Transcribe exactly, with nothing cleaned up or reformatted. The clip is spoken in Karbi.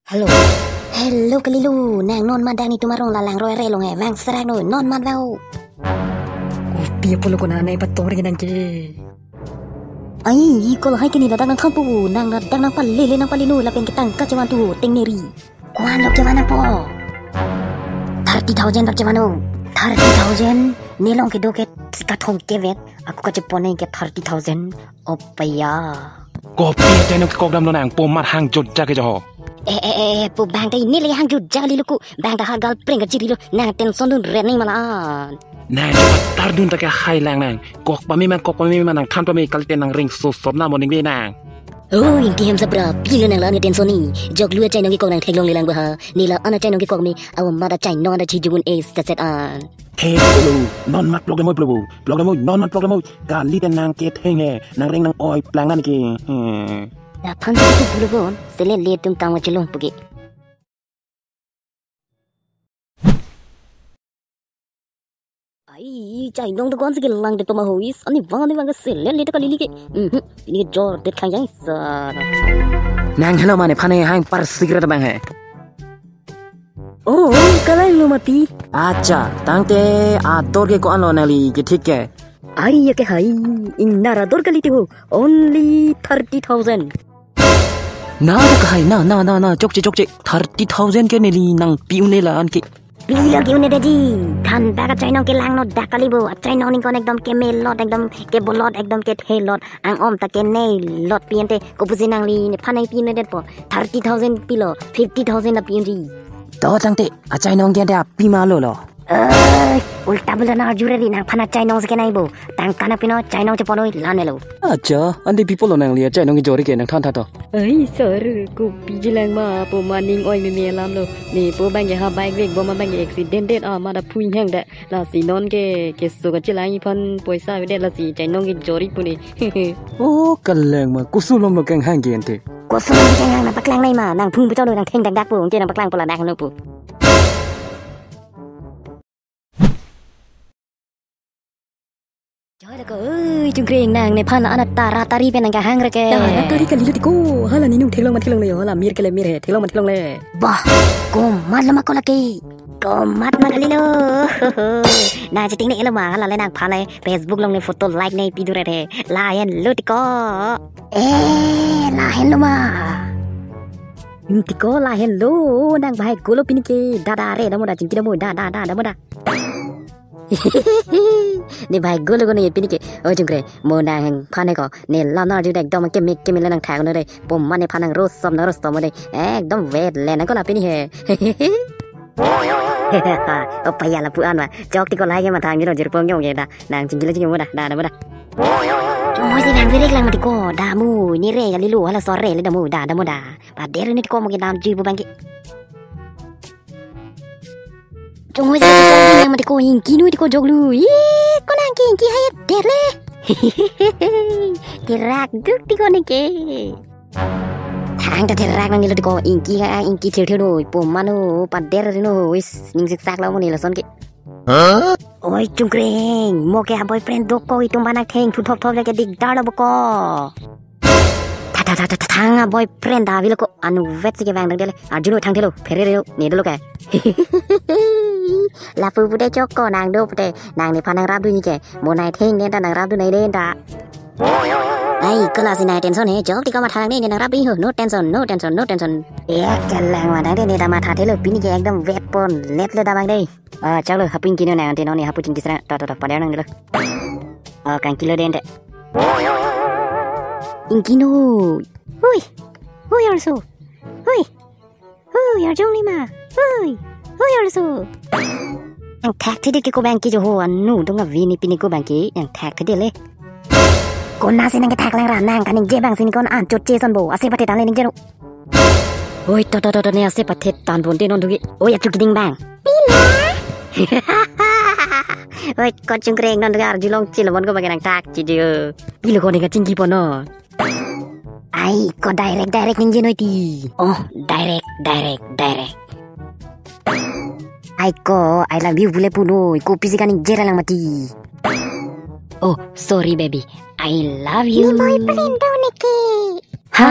Hello. Hello, kalilu. Nang non madak netum arong la langroi re long he. Vang serak noi. Non mat vang. Kopi apot lo konat nangpator ke nang ke. Ai, i call hai ke ne ladak nangthanpo. Nang ladak nangpale le nangpale noi lapen ketang kachevan tu tengneri. Ko-an lo kevan nangpo? Thirty thousand lo chevan o. Thirty thousand? Ne along kedo ke sika thong kevet. Ako kachepon ke thirty thousand. Opaya. Kopi achainong kekok damlo nang, po mat hangjut ja ke jo ho. Eh, eh, eh, eh, po bang ta ne le hangjut ja kalilu ko, bang ta ha girlfriend kachiri lo, nang tension dun re nang malan. Nang jo patar dun ta ke hai lang nang, kok pame ma, kok pame ma nangthan pame kalite nang ring so sop na morning le nang. Oh, ingti hem sabra, pilo nang la-an tension ni, jok lu achainong kekok nang theklongle lang ba ha, ne la-an achainong kekok me, awa mat achainong ada chijungun es ta set an. He, pulo, non mat plok damoi pulo, plok damoi, non mat plok damoi. Kalite nang ketheng he, nang ring nang-oi plang nang ke. Hmm. Aphan si tu pulo bon, sele le tum tang machelong puke. Ai, chainong dokon si kelang de toma hois, ani vang ani vang ke sele le ta kalili ke. Mhm, ini jor det khang jang sar. Nang hello mane phane hang par sikret bang he. Oh, oh, kalang lo mati. Acha, tangte ador ke ko-an lo nangli kethik ke? Ai, ya ke hai, ingnar ador kalite ho, only thirty thousand. Na, na ke hai, na, na, na, na, chokche, chokche, thirty thousand ke neli nangpi un-e la-an ke. Pilo ke un-e daji, than bak achainong kelang no dak kali bo, achainong ningkon ekdom kemelot, ekdom kebolot, ekdom kethelot. Ang-om ta kenei lot pi ante, kopusi nangli nephan nangpi un-edetpo. Thirty thousand pilo, fifty thousand na pi unji. To tangte, achainong ke ante api ma lo lo. Eh, ulta bulta nang arju re di, nangphan achainong si kenai bo. Tangka nangpi non, chainong chepon noi, lan melo. Acha, ante pi apot lo nangli achainong kejor ke nangthan tha to. Ai, sir, kopi jilang ma, po maning oi meme alam lo. Ne po bang ke ha bike vek bom abang ke accident det, ah, ma da phui hang da. Lasi non ke, keso kachelang iphan poisa avedet lasi chainong kejor pu ne. Oh, kalang ma, koson lom lo kanghang ke ante. Koson lom kanghang nangpaklang nai ma, nang phung puchon nang theng dak dak pu, ke nangpaklang pu ladak no pu. Joy lako, oi, Chungkreng nang nephan la-an tara tari pen nangkahang re ke. Tara tari kalilu ti ko, hala ne nung theklong ma theklongle, hala mir ke le mir he, theklong ma theklongle. Bah, komat lo ma ko lake. Komat ma kalilo. Nang cheting ne lo ma, hala le nangphan le Facebook along ne photo like ne pidu re he. Lahenlo ti ko. Eh, lahenlo ma. Hmm, ti ko lahenlo, nang bahai golo pini ke. Da da re, da mo da, chingki da mo, da, da, da, da mo da. Ne bahai golo ko ne pini ke. Oi Chungkreng, mo nang hang phane ko. Ne lam nang arju dek dom ke mik ke mik le nangthak no re. Po mane phan nang ros som na ros tom de. Ekdom vet le nang ko la pini he. Opaya lapu-an ma. Chok ti ko lai ke mathang jiro jirpong yong ke da. Nang chingki le chingki mo da. Da da mo da. Chungkreng si nang virek lang mati ko. Da mo ni re kalilu hala sore le da mo da da mo da. Pader ni ti ko mo ke dam jui bu bang ke. Chungkreng si nang mati ko ingki nu ti ko jok lu. Ih, ko nang ke ingki hai der le. Tirak duk ti ko ne ke. Thang ta therak nang nilo ti ko ingki ha ingki thir thir noi po mano pader noi is ning sik sak lo mo ne lason ke. Oi Chungkreng, mo ke ha boyfriend do ko itum ba nang theng thu thop thop le ke dikdar lo bo ko. Tha tha tha tha tha thang ha boyfriend da avelo ko anu vet si ke vang dang dele. Arju lo thang thelo phere lo ne dolo ke. Lapu pute chok ko nang do pute nang nephan nang rap du ni ke. Mo nai theng den ta nang rap du nai den ta. Ai, ko lasi nai tension he, jok ti ko mathang ne, ne nang rap ho, no tension, no tension, no tension. Eh, kalang ma dang de, ne ta matha thelo, pini ke ekdom vet pon, let le damang de. Ah, chalo, hapu ingki no nang, ante non ne hapu chingki sra, to, to, to, pader nang dilo. Ah, kangkilo den de. Ingki no. Hui, hui also. Hui. Hui, arjong ni ma. Hui. Hui, arso. Nang thak thede ke ko bang ke jo ho anu dong avi ne pini ko bang ke. Nang thak thede le. Kona si nang ke thak lang ra nang kaningje bang si ne ko-an chot che son bo. Ase pathe tan le ningje no. Oi, to, to, to, to, ne ase pathe tan bon de non dugi. Oi, achu kiding bang. Pila. Oi, ko Chungkreng non dugi arju long che lo bon ko bang ke nang thak che jo. Pilo ko ne kachingki pon non. Ai, ko direct, direct ningje noi ti. Oh, direct, direct, direct. Ai ko, I love you pu le pu noi, kopisi kaningje ra lang mati. Oh, sorry baby, I love you. Ne boyfriend do ne ke. Ha?